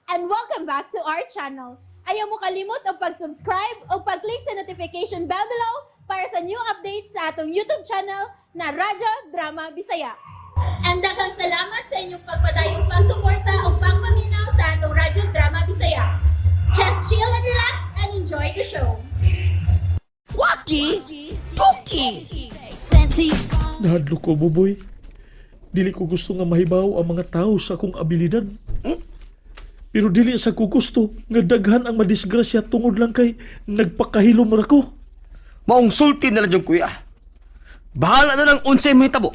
And welcome back to our channel. Ayaw mo kalimot og pag-subscribe o pag-click sa notification bell below para sa new updates sa atong YouTube channel na Radyo Drama Bisaya. And daghang salamat sa inyong pagpadayong pagsuporta o pagpaminaw sa atong Radyo Drama Bisaya. Just chill and relax and enjoy the show. Waki Toki. Nahadlok ko, Buboy. Dili ko gusto nga mahibaw ang mga tao sa akong abilidad. Pero dili sa ko gusto nga daghan ang madisgrasya tungod lang kay nagpakahilom ra ko. Maong sulti na lang yung kuya. Bahala na lang unsay mahitabo.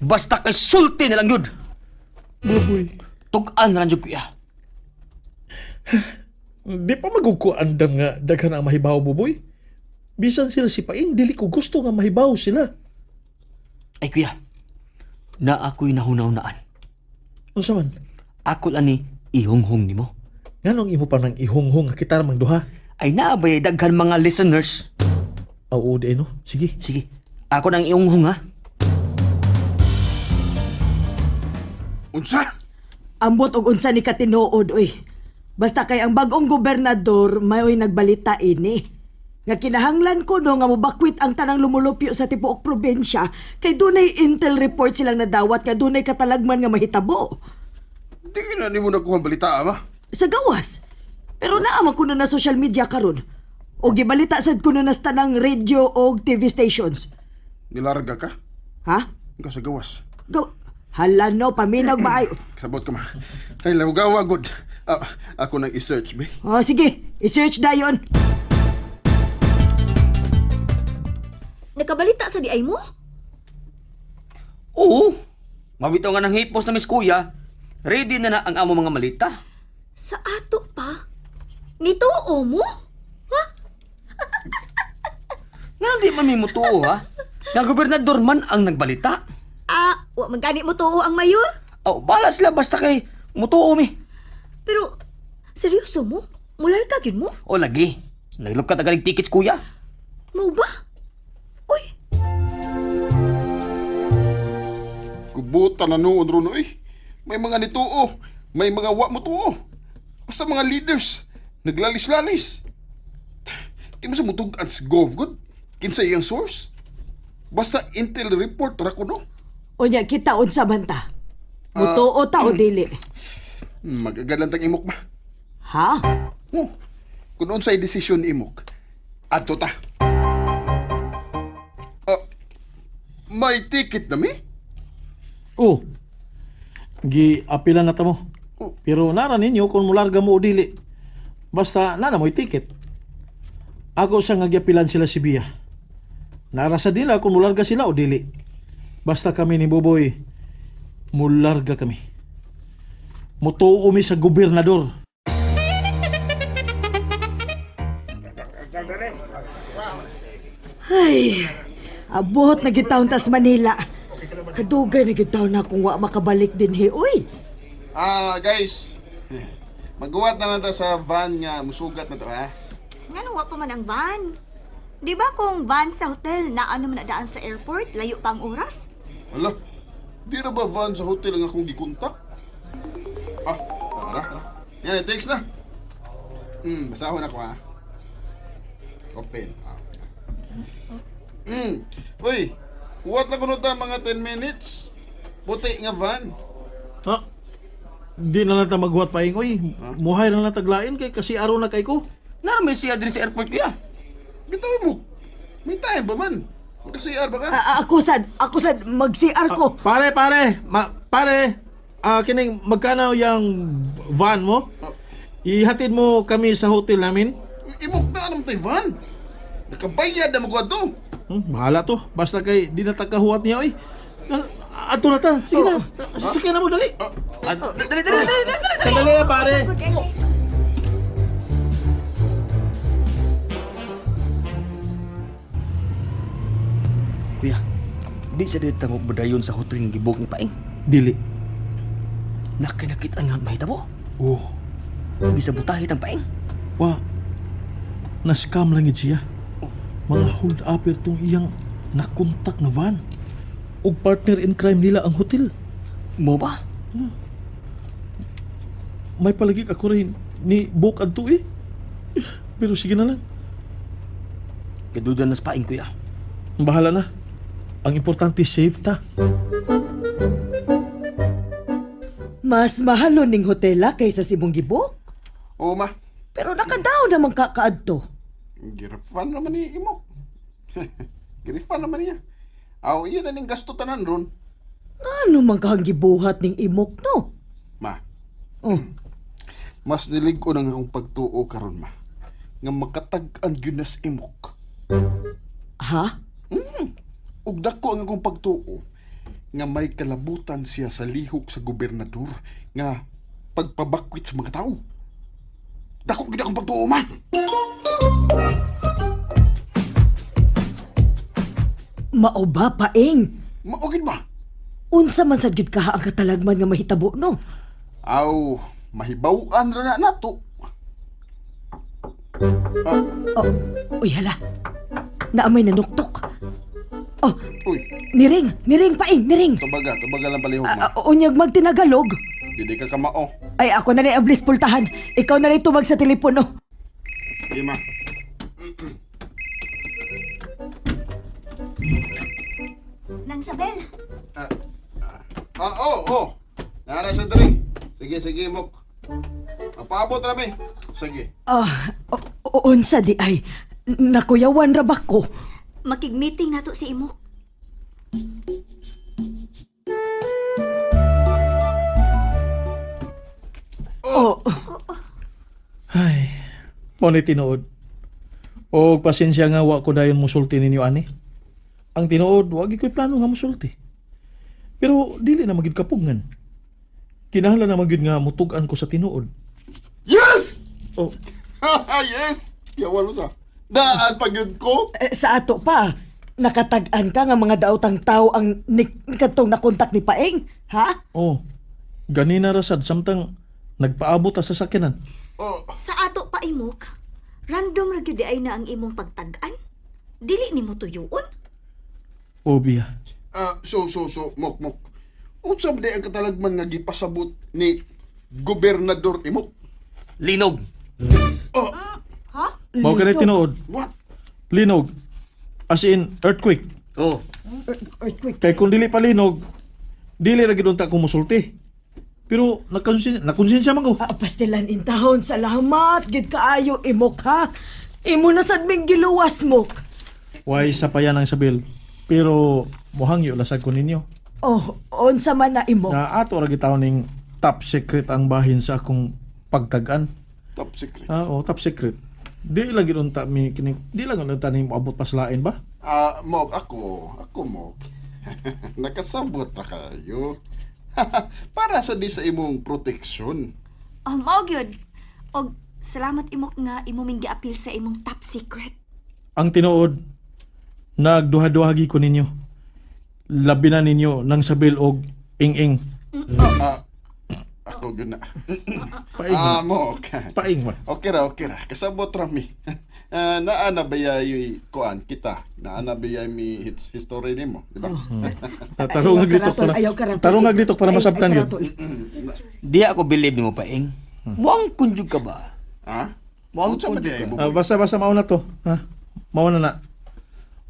Basta kay sulti na lang yun. Buboy, Tug-an na lang yung kuya. di pa magug ko andam nga daghan ang mahibaw, Buboy. Bisan sila si Paing, dili ko gusto nga mahibaw sila. Ay kuya, na ako'y nahunaunaan. Unsa man? Ako lang ni ihunghong nimo. Nganong imo pa nang ihunghong nga kita mang duha? Ay naabay daghan mga listeners. Oo, di no. Sige. Sige, ako nang ihunghong ha. Unsa? Ambot og unsa ni katinuod oy. Basta kay ang bagong gobernador mayo'y nagbalita ini. Nga kinahanglan ko no nga mobakwit ang tanang lumulupyo sa tibuok probinsya kay dunay intel report silang nadawat nga dunay katalagman nga mahitabo Di na nimo nakuha ang balita, ama. sa gawas. Pero naa man kuno na social media karon. O gibalita sad kuno na sa tanang radio og TV stations. Nilarga ka? Ha? Ikaw sa gawas. Gaw Hala no, paminaw maayo. Sabot ka ma. Ay, lawgawa, good. Ah, ako nang i-search, be. Oh, sige, i-search dayon. Nakabalita sa di ay mo? Oo. Mabitaw nga ng hipos na miss kuya. Ready na na ang amo mga malita. Sa ato pa? Nituo mo? Ha? Nga di man may mutuo ha. Nga gobernador man ang nagbalita. Ah, wa man gani mo tuo ang mayor? Oh, bahala sila basta kay mutuo mi. Pero seryoso mo? Mular ka gyud mo? O lagi. Naglupkat agad tickets kuya. Mao ba? Uy, Kubuta na noon ron, eh. May mga nituo. May mga wa mo tuo. Basta mga leaders. Naglalis-lalis. Di mo sa mutug-an sa gov, good. Kinsa iyang source? Basta intel report ra ko, no? Unya kita unsa man ta? Mutuo ta o dili? Mag-agad lang tang imok ma. Ha? Oh, kung unsay desisyon imok, adto ta. Ah, may ticket na mi? Oh. Gi-apila na ta mo. Pero nara ninyo kung mularga mo o dili. Basta nana mo'y ticket. Ako sa nga giapilan sila si Bia. Nara sa dila kung mularga sila o dili. Basta kami ni Boboy, mularga kami. Mutuo mi sa gobernador. Ay, abot na gid taon tas Manila. Kadugay na gid taon na akong wa makabalik din he. Uy, Ah, guys. Maguwat na lang ta sa van nga musugat na to, ha? ngano wa pa man ang van? Di ba kung van sa hotel na ano man na daan sa airport, layo pa ang oras? Ala, di ra ba van sa hotel ang akong gikontak? Ah, tara. Yan, text na. Basahon ako, ha? Open. Ah. Uy, uwat na kuno ta mga 10 minutes. Puti nga van. Ha? Di na lang ta maghuwat paing oy. Muhay na lang taglain kay kasi araw na kay ko. Naramay siya din sa airport kuya. Gitaw mo. May time ba man? Magka-CR ba ka? Ako sad mag CR ko. Pare, pare, pare. Ah, kining magkano yung van mo? Ihatid mo kami sa hotel namin. Imok na anong tay van? Nakabayad na magwa to. Bahala to. Basta kay di na tagkahuwat niya oy. Ato na ta. Sige na. Sasakyan na mo dali. Ah, dali, dali, dali, dali, dali. Sandali ah, pare. Kuya, di sa dito mo badayon sa hotel nga gibok ni Paing. Dili. Nakinakita nga mahitabo. Oh, Gisabutahe ang Paing. wa. Na-scam lang gid siya. Mga hold upper tong iyang nakontak nga van. Og partner in crime nila ang hotel. Mo ba? May palagi ako rin ni book adto eh. Pero sige na lang. Kaduda na sa paing, kuya. Bahala na. Ang importante, safe ta. Mas mahalon ning hotela kaysa sa imong gibok. Oo, ma. Pero nakadaw naman ka kaadto. Girifan naman ni Imok. Girifan naman niya. Aw, iyan na ning gasto tanan ron. Ano man kahang gibuhat ning imok no? Ma, Oh, mas nilig-on ang akong pagtuo karon ma. Nga makatag-an gyud na sa Imok. Ha? Ug dako ang akong pagtuo nga may kalabutan siya sa lihok sa gobernador nga pagpabakwit sa mga tao. Dako gyud akong pagtuo, ma. Mao ba paing? Mao gyud ma. Unsa man sad gyud kaha ang katalagman nga mahitabo no? Aw, mahibaw-an ra na nato. Ah, Oh, uy hala. Naamay nanuktok. Oh, uy, niring, niring paing, niring. tubaga, tubaga lang palihog ma. Ah, unyag magtinagalog. Dili ka kamao. Ay, ako na lang ablis pultahan. Ikaw na lang tumag sa telepono. Di ma. Nang Sabel, Ah, oo, oh, oh. Nara siya diri. Sige, sige, Mok. Paabot rami. Sige. Ah, unsa di ay. Nakuyawan ra ba ko? makig-meeting nato si Imok. Oh, Ay, mo ni tinuod. O pasensya nga wa ko dayon musulti ninyo ani. Ang tinuod, wa gyud ko'y plano nga musulti. Pero dili na magyud kapugngan. Kinahanglan na magyud nga mutug-an ko sa tinuod. Yes! Oh, Yes! Yawan mo sa. Daan pag yun ko. eh, sa ato pa. Nakatag-an ka nga mga daotang tao ang katong nakontak ni Paeng, ha? oh. Ganina ra sad samtang nagpaabot ta sa sakyanan. Oh, Sa ato pa Imok, random ra gyud di ay na ang imong pagtag-an. Dili nimo tuyuon. Oh, biya. ah, so, Mok, Mok. Unsa ba di ang katalagman nga gipasabot ni Gobernador Imok? Linog. Oh, Ha? Mao kanay tinuod. what? Linog. As in earthquake. Oh. Earthquake. Kay kung dili pa linog, dili ra gyud unta ko musulti. Pero nakonsensya man ko. Ah, pastilan in tahon, salamat gid kaayo imok ha. Imo na sad ming giluwas mok. Why sa pa yan ang sabil. Pero muhangyo lasag ko ninyo. Oh, unsa man na imok? Na ato ra gitaw ning top secret ang bahin sa akong pagtag-an. Top secret. Ah, oh, top secret. Di lagi unta mi kini, di lang unta ni moabot pa sa lain ba? Ah, Mok, ako. Ako, Mok. Nakasabot ra kayo. Para sa di sa imong proteksyon. Oh, mao gyud. Og salamat Imok nga imo ming giapil sa imong top secret. Ang tinuod, nagduha-duha gi ko ninyo. Labi na ninyo ng sabil og ing-ing. Ah, ako gyud na. Paing. Ah, Mok. Paing ba? Okay ra, okay ra. Kasabot ra mi. Ah, naa na ba yay kuan kita? Naa na ba yay mi hits history nimo, di ba? Tarong Ayaw agritok karatol, para. ayaw karatol. Tarong agritok para Ay, masabtan ay, yun. karatol. Di ako believe nimo paing. Muang kunjug ka ba? Ha? Muang Unsa ba di ay kunjug ka. buboy? Ah, basta basta mauna to. Ha? Mauna na.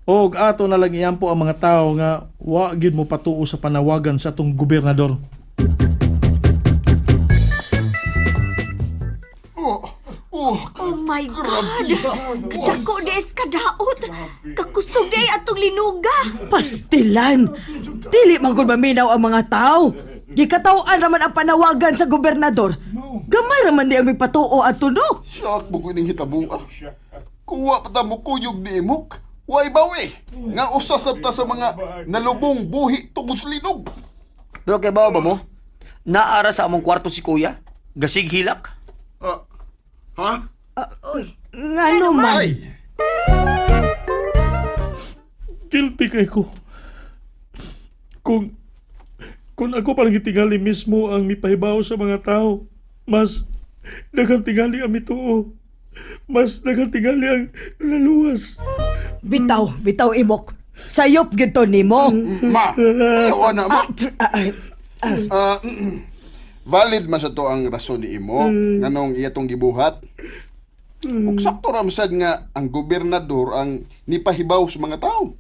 Og ato na lang iyampo ang mga tao nga wa gyud mo patuo sa panawagan sa atong gobernador. Oh, oh, Oh my God! Kadako di is kadaot! Kakusog di ay atong linuga! Pastilan! Dili man gud maminaw ang mga tao. Gikataw-an raman ang panawagan sa gobernador. Gamay raman di ang mipatuo ato no. Shock mo ko ning hitabua. Kuwa pa ta mo kuyog ni imok. Way bawi. Nga usa sabta sa mga nalubong buhi tungod sa linog. Pero kay bawa ba mo? Naara sa among kwarto si kuya. Gasig hilak. Ah, ha? Uy, Ngano man. Ay! Guilty kay ko. Kung ako palang tingali mismo ang mipahibaw sa mga tao, mas daghang tingali ang mituo. Mas daghang tingali ang naluwas. Bitaw, bitaw imok. Sayop gyud to nimo. Ma, ayaw na ma. Ah, ah, Ah, Valid man sa to ang rason ni imo nganong iya tong gibuhat. Ug sakto ra man sad nga ang gobernador ang nipahibaw sa mga tao.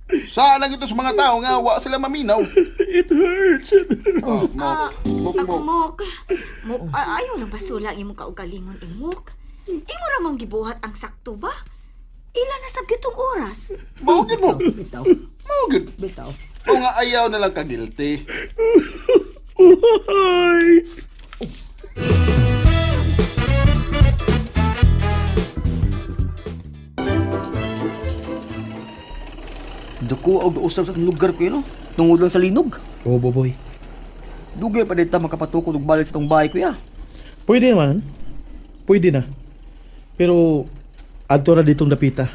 Saan lang ito sa mga tao nga wa sila maminaw. It hurts. It hurts. Oh, mok, Ah, mok, ako, mok. Mok. Mok, ayaw lang basula ang imong kaugalingon, imok. Imo ra mang gibuhat ang sakto ba? Ila na sab gitong oras. Mao gyud mo. Bitaw, Mao gyud. bitaw. O nga ayaw na lang ka guilty. Why? Duko og usab sa atong lugar kuya no. Tungod lang sa linog. Oh, boboy. Dugay pa dito makapatukod og balik sa tong bahay kuya. Pwede naman. Pwede na. Pero adto ra ditong dapita.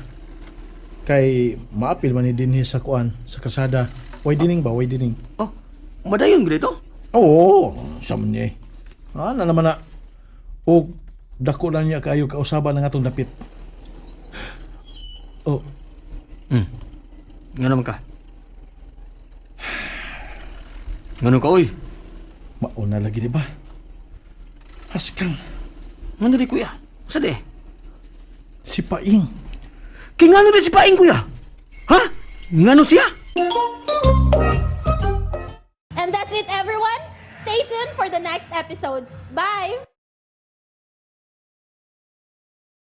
Kay maapil man ni dinhi sa kuan, sa kasada. Way dining ba? Way dining. Oh, madayon gyud ito. Oo, sa man niya eh. Ah, na naman na. O dako na niya kaayo kausaban ng atong dapit. Oh, Nga naman ka. Ngano ka oy? Mauna lagi di ba? Haskang, Ngano di kuya? Sa di? si Paing. Kay ngano di si Paing kuya? Ha? Ngano siya? And that's it, everyone. Stay tuned for the next episodes. Bye!